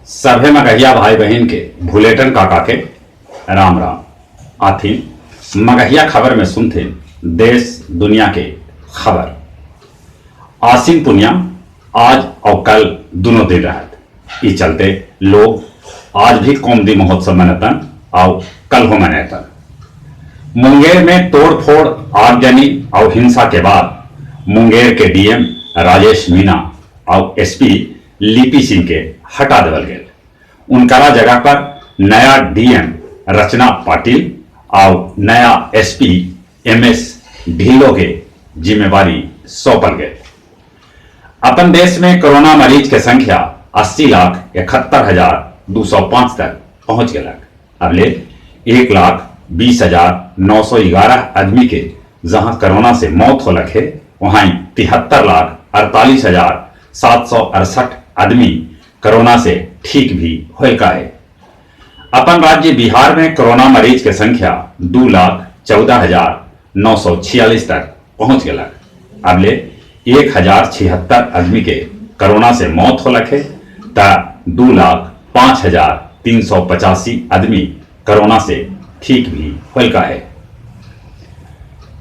सभे मगहिया भाई बहिन के भुलेटन काका के राम राम। आथिन मगहिया खबर में सुनथिन देश दुनिया के खबर। आसिन पुनिया आज और कल दोनों दिन रहत। ई चलते लोग आज भी कौमदी महोत्सव मनतन और कल हो मनतन। मुंगेर में तोड़फोड़, आगजनी और हिंसा के बाद मुंगेर के डीएम राजेश मीणा और एसपी लिपि सिंह के हटा देवल गेल। उनकरा जगह पर नया डीएम रचना पाटिल और नया एसपी एमएस ढिल्लो के जिम्मेवारी सौंपल गए। अपन देश में कोरोना मरीज के संख्या 80,71,205 तक पहुंच गलक। अबले 1,20,911 आदमी के जहां कोरोना से मौत होलक है, वहां 73,48,768 आदमी कोरोना से ठीक भी होलका है। अपन राज्य बिहार में कोरोना मरीज के संख्या 2,14,946 तक पहुंच गलक। अबले 1,076 आदमी के कोरोना से मौत होलक है त 2,05,385 आदमी कोरोना से ठीक भी होलका है।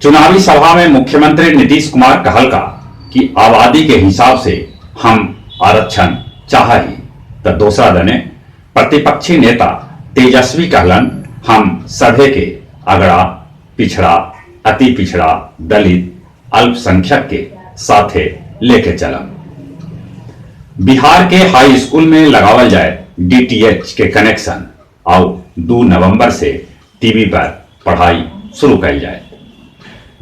चुनावी सभा में मुख्यमंत्री नीतीश कुमार कहलका कि आबादी के हिसाब से हम आरक्षण चाह ही, त दूसरा दने प्रतिपक्षी नेता तेजस्वी कहलन हम सभे के अगड़ा, पिछड़ा, अति पिछड़ा, दलित, अल्पसंख्यक के साथे लेके चलम। बिहार के हाई स्कूल में लगावल जाए डीटीएच के कनेक्शन और 2 नवंबर से टीवी पर पढ़ाई शुरू कल जाए।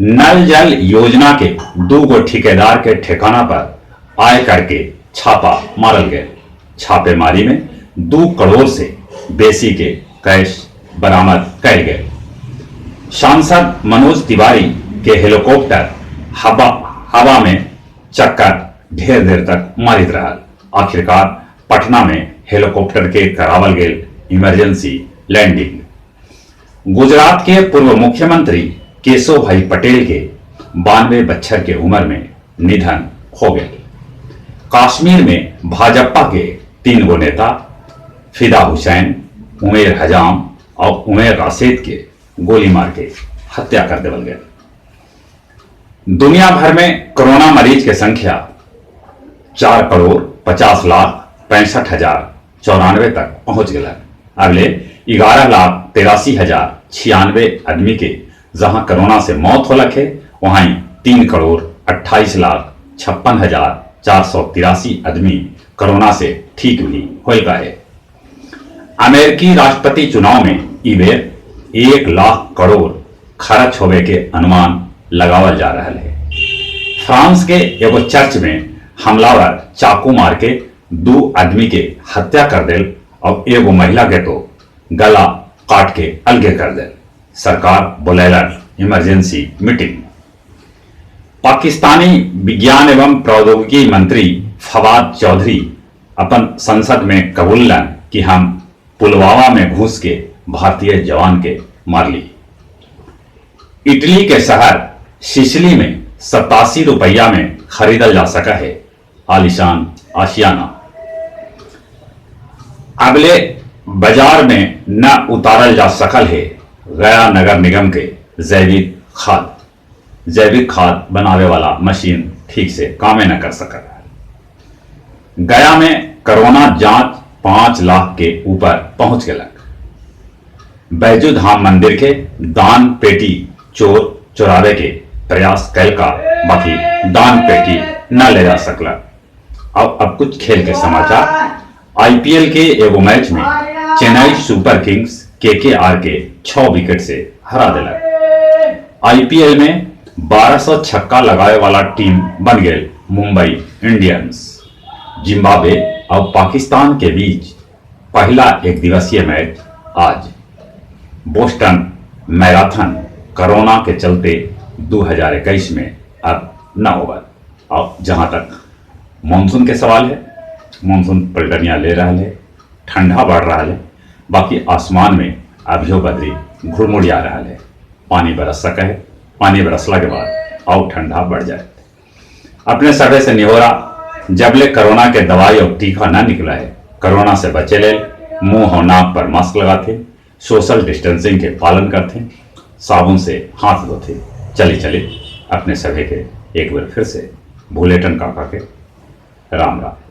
नल जल योजना के 2 गो ठेकेदार के ठिकाना पर आय करके छापा मारल गए। छापेमारी में 2 करोड़ से बेसी के कैश बरामद कल गए। सांसद मनोज तिवारी के हेलीकॉप्टर हवा में चक्कर ढेर देर तक मारित रहा। आखिरकार पटना में हेलीकॉप्टर के करावल गेल इमरजेंसी लैंडिंग। गुजरात के पूर्व मुख्यमंत्री केशव भाई पटेल के 92 बच्छर के उम्र में निधन हो गए। कश्मीर में भाजपा के 3 गो नेता फिदा हुसैन, उमेर हजाम और उमेर राशेद के गोली मार के हत्या कर देवल गए। दुनिया भर में कोरोना मरीज के संख्या 4,50,65,094 तक पहुंच गया। अगले 11,83,096 आदमी के जहां कोरोना से मौत होलक है, वहां 3,28,56,483 आदमी कोरोना से ठीक भी होलका है। अमेरिकी राष्ट्रपति चुनाव में ई बेर 1 लाख करोड़ खर्च होवे के अनुमान लगावल जा रहा है। फ्रांस के एगो चर्च में हमलावर चाकू मार के 2 आदमी के हत्या कर देल और एगो महिला के तो गला काट के अलगे कर देल। सरकार बोलैलक इमरजेंसी मीटिंग। पाकिस्तानी विज्ञान एवं प्रौद्योगिकी मंत्री फवाद चौधरी अपन संसद में कबूलन कि हम पुलवामा में घुस के भारतीय जवान के मार ली। इटली के शहर सिसिली में 87 रुपया में खरीदल जा सका है आलिशान आशियाना। अगले बाजार में न उतारल जा सकल है गया नगर निगम के जैविक खाद। जैविक खाद बनावे वाला मशीन ठीक से कामे न कर सकल। गया में कोरोना जांच 5 लाख के ऊपर पहुंच गया। बैजू धाम मंदिर के दान पेटी चोर चुरावे के प्रयास कैल का, बाकी दान पेटी न ले जा सकला। अब कुछ खेल के समाचार। आईपीएल के एगो मैच में चेन्नई सुपर किंग्स केकेआर के 6 विकेट से हरा दिलक। आईपीएल में 1200 छक्का लगाए वाला टीम बन गए मुंबई इंडियंस। जिम्बाब्वे और पाकिस्तान के बीच पहला एक दिवसीय मैच आज। बोस्टन मैराथन कोरोना के चलते 2021 में अब न होगा। और जहां तक मानसून के सवाल है, मानसून पलटनिया ले रहा है, ठंडा बढ़ रहा है, बाकी आसमान में अभियो बदरी घुड़मुड़िया रहा है। पानी बरस सका है, पानी बरसला के बाद और ठंडा बढ़ जाए। अपने सभे से निहोरा, जबले कोरोना के दवाई और टीका ना निकला है, कोरोना से बचे लेल मुंह और नाक पर मास्क लगाथे, सोशल डिस्टेंसिंग के पालन करते, साबुन से हाथ धोते। चले चले अपने सभी के एक बार फिर से भूलेटन काका के राम राम।